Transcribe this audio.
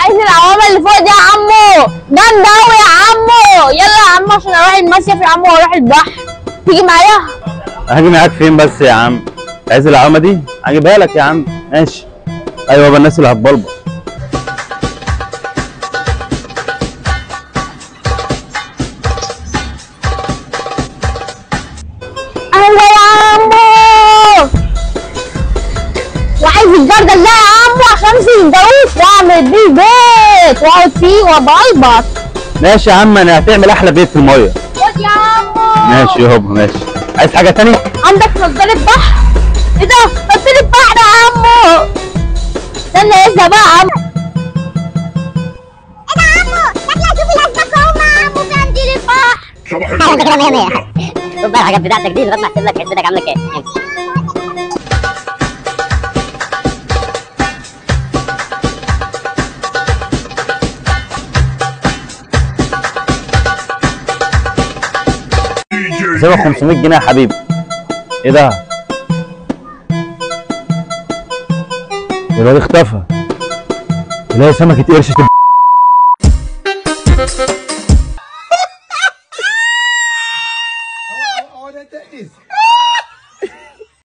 عايز العوامه اللي فوق دي يا عمو، جامدة قوي يا عمو. يلا يا عمو عشان اروح المصيف يا عمو واروح البحر. تيجي معايا؟ هاجي معاك فين بس يا عم؟ عايز العوامه دي؟ هجيبها لك يا عم. ماشي. ايوه بقى الناس اللي هتبلبط. ايوه يا عمو، وعايز الجردل ده يا عمو عشان امسك الجاروف واعمل بيه بيت واقعد فيه وابلبط. ماشي يا عم، انا هتعمل احلى بيت في المية. خد يا عمو. ماشي يابا ماشي. عايز حاجة تانية؟ عندك نضاره بحر؟ ايه ده؟ نضاره بحر يا عمو. استنى لسه بقى يا عمو. ايه ده يا عمو؟ شكلي هشوف الاسماك اهو يا عمو في قنديل البحر. انت كده 100 100. خد بقى الحاجات بتاعتك دي لغاية ما احسب لك حسبتك عامله كام. حسابك 500 جنيه يا حبيبي. ايه ده؟ الواد اختفى. تلاقي سمكة قرش.